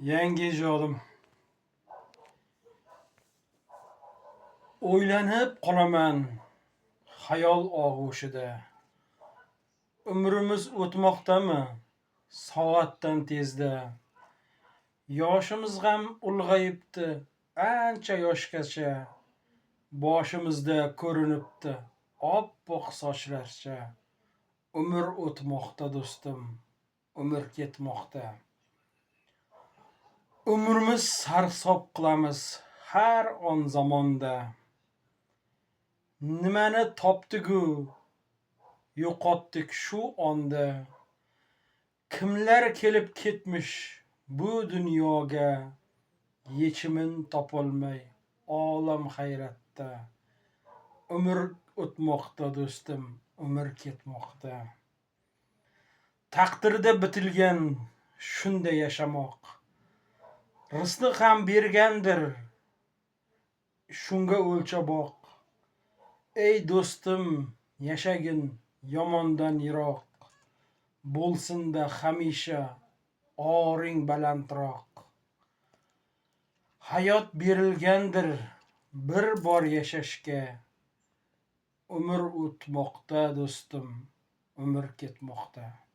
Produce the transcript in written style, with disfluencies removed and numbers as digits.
Yangi ijodim. O'ylanib qolaman xayol og'ushida. Umrimiz o'tmoqdami soatdan tezda. Yoshimiz ham ulg'ayibdi ancha yoshgacha. Boshimizda ko'rinibdi oppoq sochlarcha. Umr o'tmoqda do'stim, umr ketmoqda. Umrimiz sarhisob qilamiz har on zamonda. Nimani topdik-u, yo'qotdik shu onda. Kimlar kelib ketmish bu dunyoga, yechimin topolmay olam hayratda. Umr o'tmoqda do'stim, umr ketmoqda. Taqdirda bitilgan shunday yashamoq. Rizqni ham bergandir shunga o'lchaboq. Ey do'stim, yashagin yomondan yiroq. Bo'lsin-da hamisha oring balandroq. Hayot berilgandir bir bor yashashga. Umr o'tmoqda do'stim, umr ketmoqda.